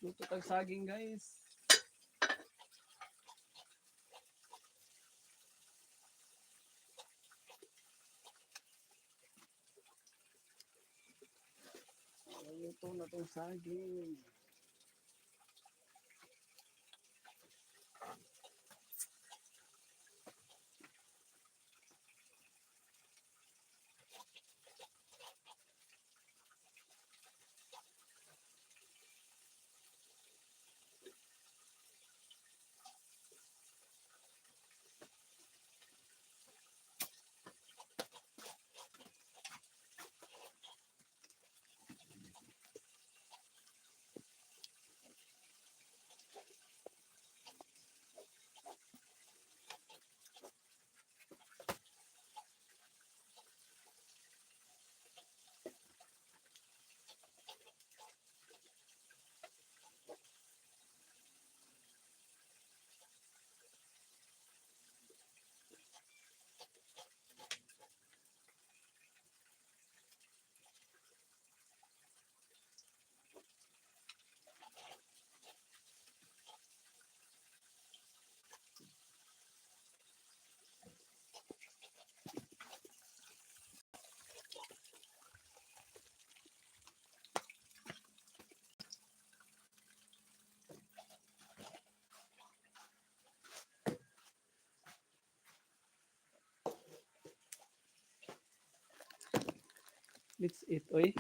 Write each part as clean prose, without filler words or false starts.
Luto tag saging, guys. Luto na tong saging. Let's eat, oy.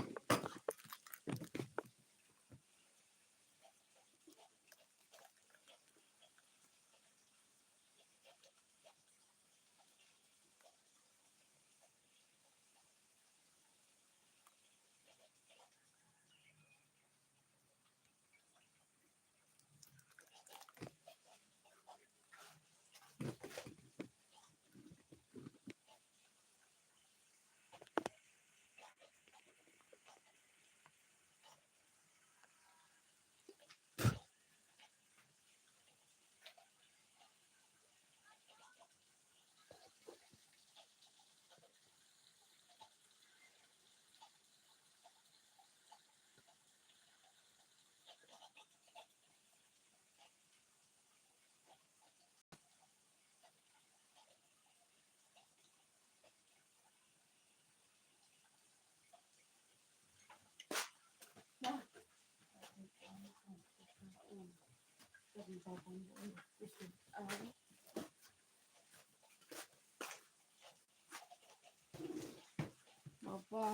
Papa.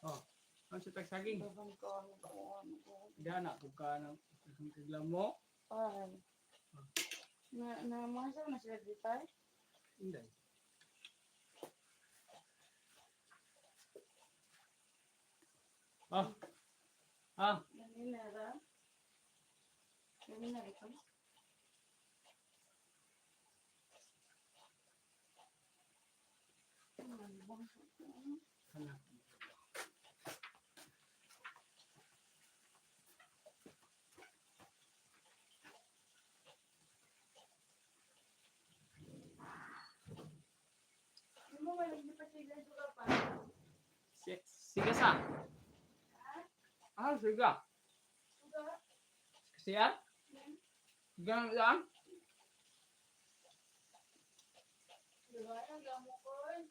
Oh, ano sa tag saging? Babang ko, ano ko, ano ko. Dana, kung ka ng kaglamo. Ay. Na mga na sila dito ay? Hindi. Ah. Ah, Ganina ra. Ganina ito. Ano? Hindi mo walang di pa sila suga pa. Sige sa. Ah, siga. Suga? Siya? Ganun lang? Diba? Ang gamo ko. Eh.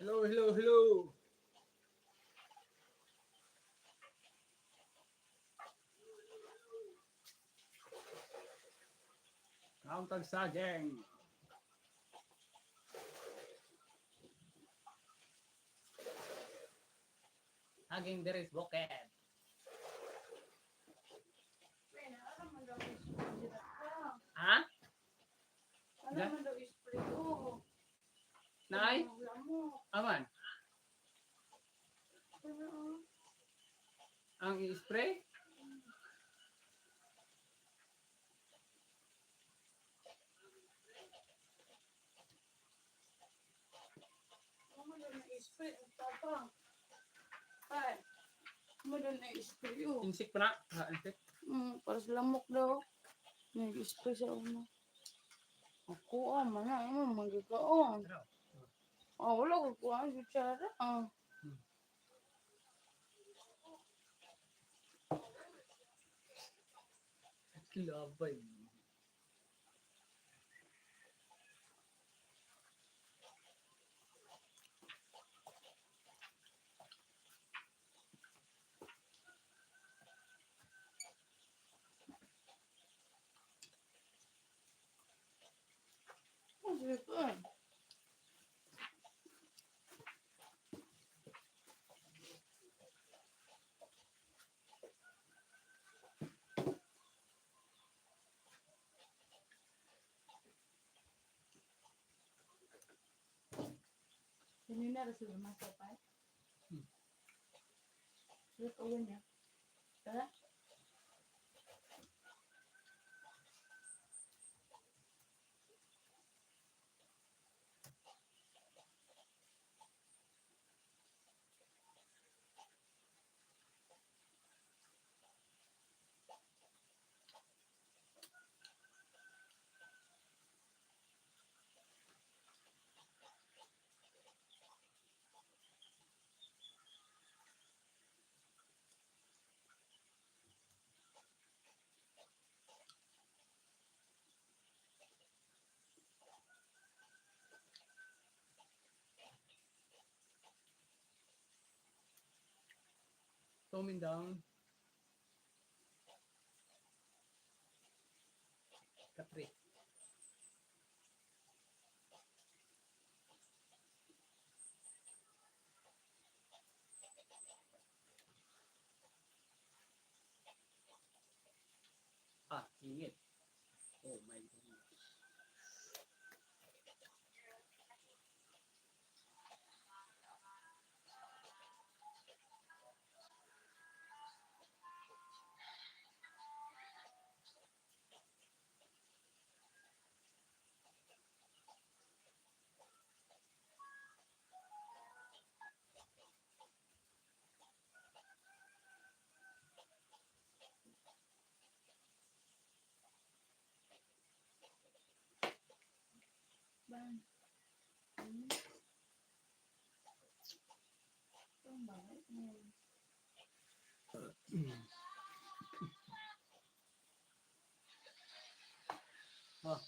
Hello, hello, hello. Countag saging. Saging there is bukid. Ano man daw spray sila pa? Ha? Ano man daw spray ko? Nay? Lamok. Aman, Ano? ang i-spray? Ano man daw na-spray? Ang tapa. Ay. Ano man daw na-spray oh. Insect pa na. Ha, insect. Para sa lamok daw. Nag-spray sa una. Ako ah, mana mo magagaon. Ano? Ah, wala ko kuha sa tsara. Ah. Kilabay. Ano sila ko eh? Kanina ra sila masapay. Sila kawan niya. Tara. Coming down. Katri. Ah, init. Oh my goodness. Ban. Ang bakit? Ah.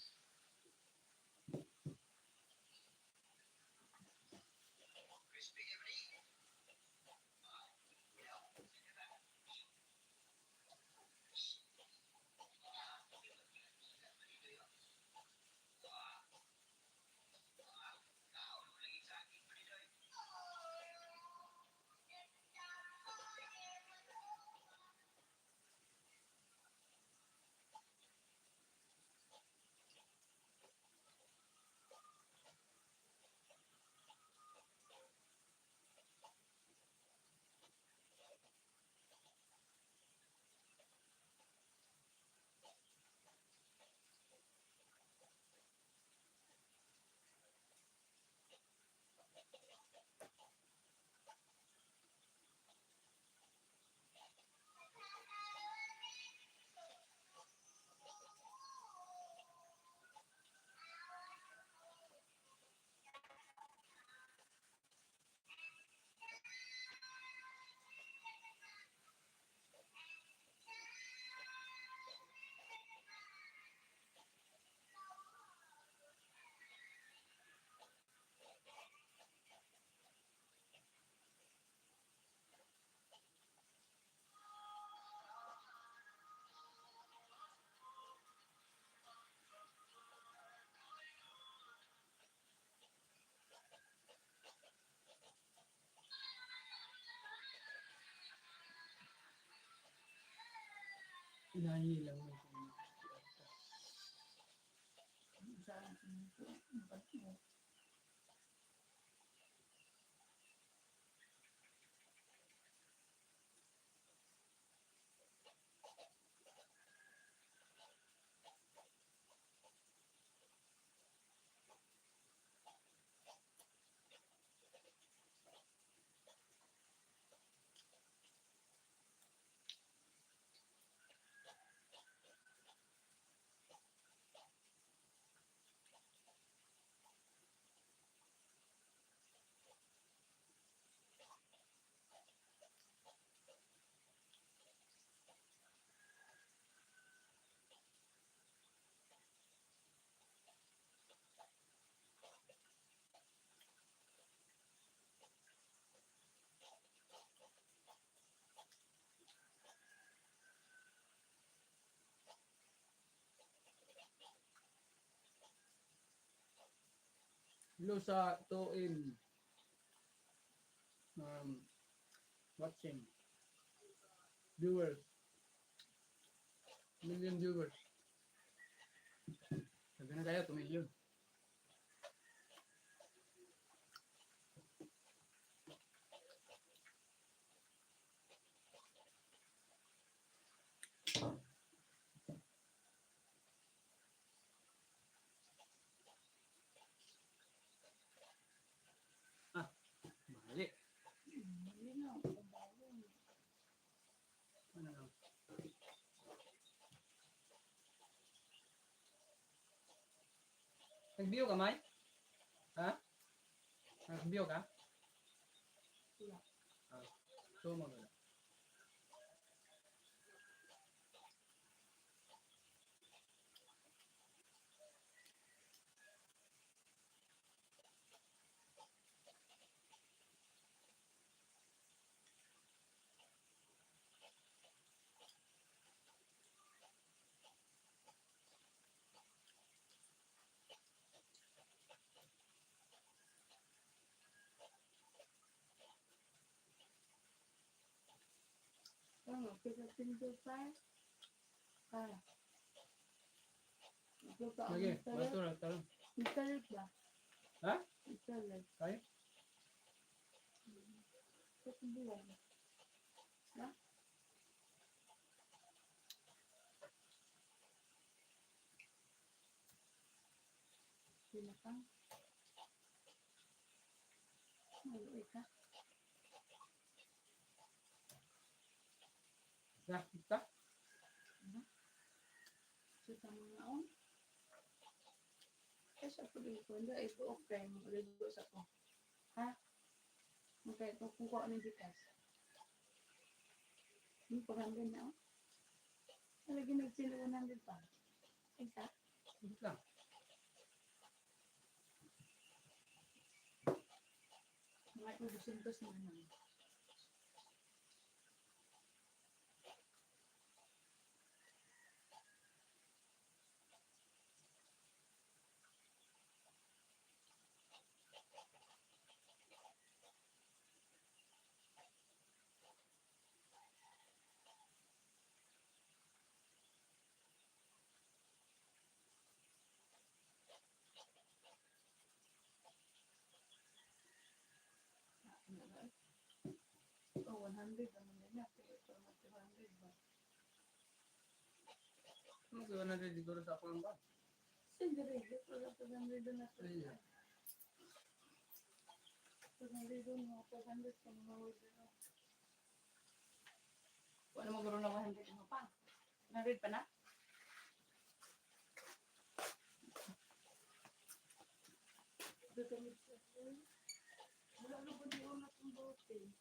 Inahi lang mo kung Sa Hello sa 2M watching viewers, million viewers. Sabi na tayo, 2 million. Ah, mali. Hindi na ako bago. Ano lang? Nag-view ka, May? Ha? Nag-view ka? Wala. Ah, so maganda. Ano, kita pindo pa. Ah. Ito pa ang Sige, italit. bato na, taro. Italit ba? Ha? Italit. Kaya? Sa buwan. Ha? Sila ka? Maluoy ka? Na, kita? Sa tamang naon? Kaya sa pag-ipon, ay buok tayo mag-uligo sa ko. Ha? Magkaya ko kung kuha ng bitas. Yung 400 na oh. Talaga nagsila 100 pa. Isa? Wait lang. Mga 200 na lang. Ano ba? Oh, 100 naman din na. Pero ito, mga 200 ba? Ano kaya na dito sa ako lang ba? Sige, wala 200 doon na. Ayun. 200 doon, mga 400 sa mga order. Wala mo guro na 100 mo pa. 100 pa na? Wala na ba di na itong bote?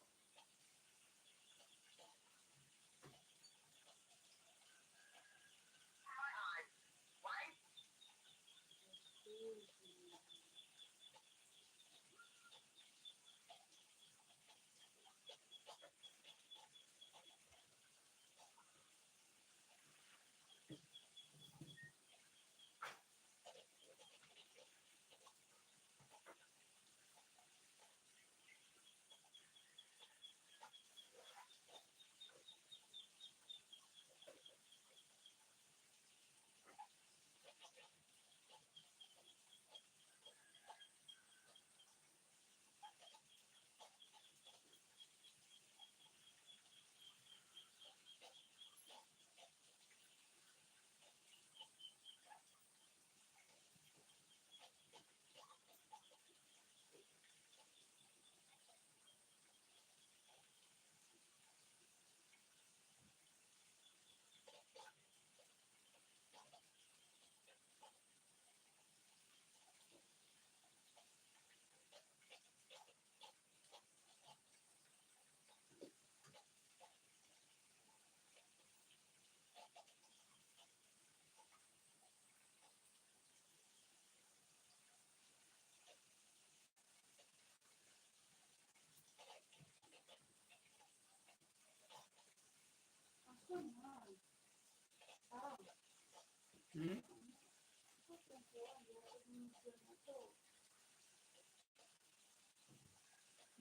Hmm?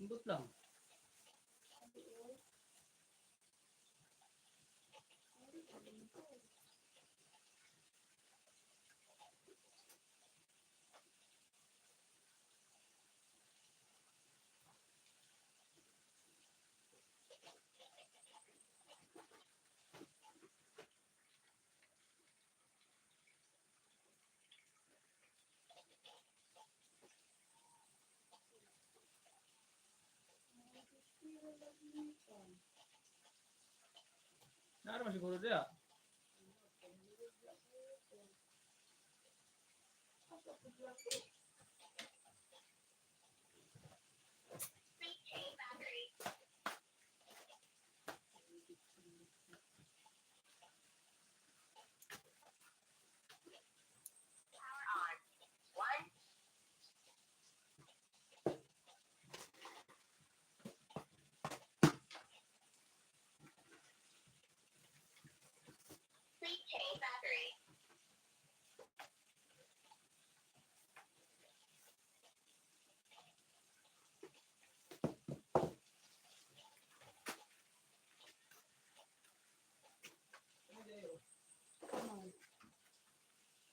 Imbot lang. Naara man siguro diya.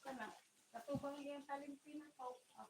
Kana, katubang iyang talimpi na to. Ah.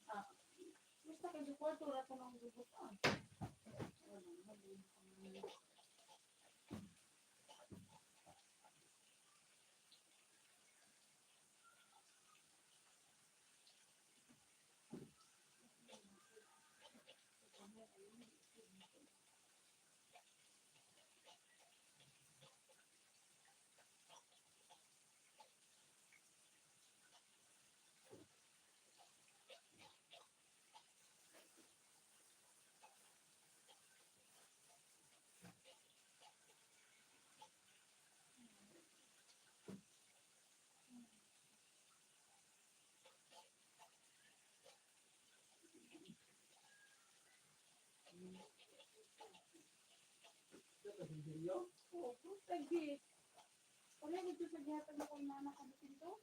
Ah, basta kay sa kwarto ra to nang gubutan. Oo, lagi. Wala dito sa gihatag na kung nana ka bisinto.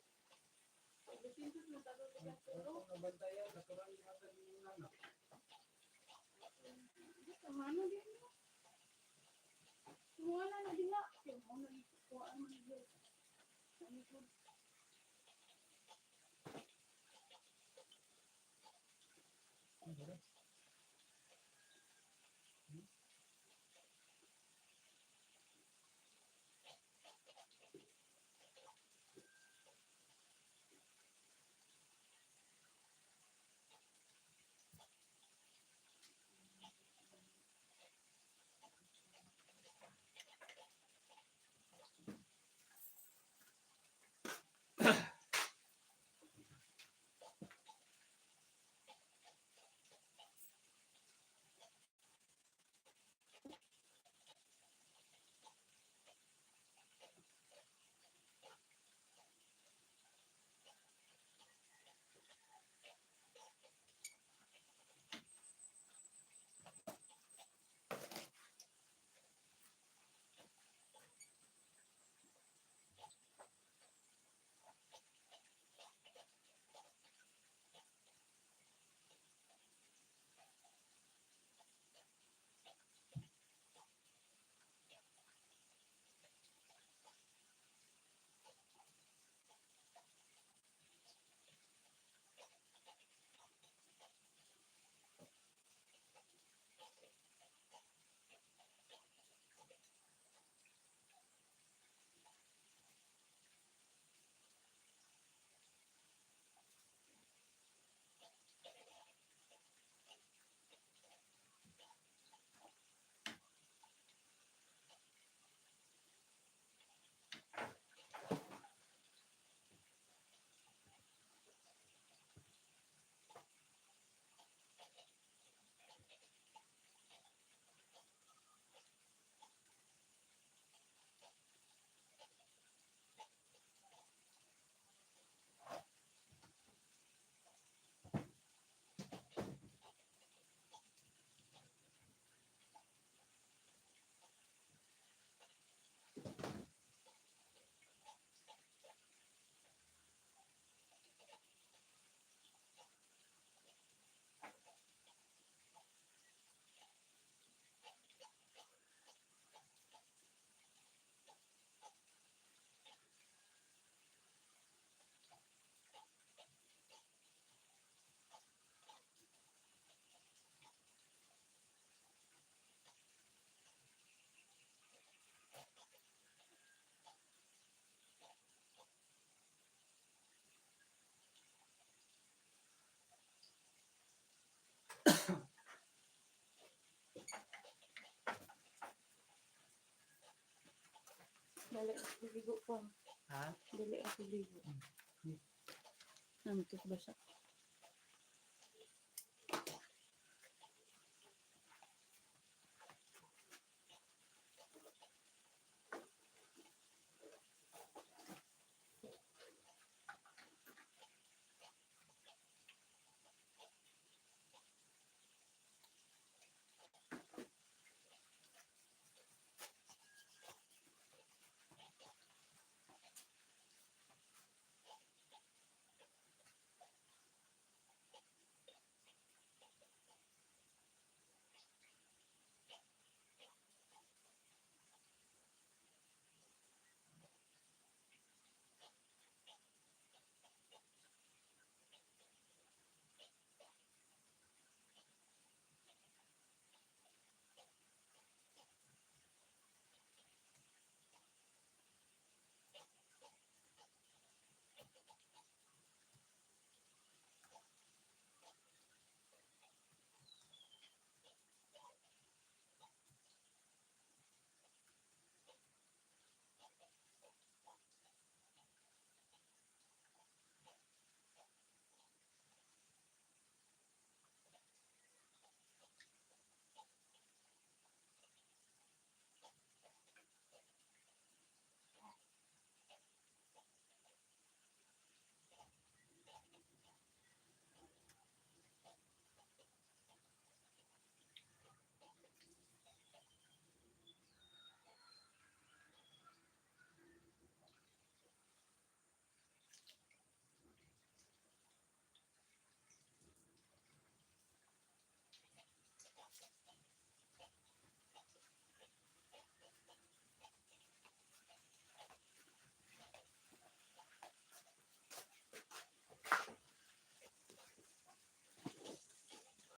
Bisinto mo tago sa tulo. Nabantayan, natural yung hatag yung anak. Basta mano din mo. Wala na din na. Kaya mo na kuhaan mo na. Sa likod. Ano ba? Dali ako ligo pa. Ha? Dali ako ligo. Namitos basa.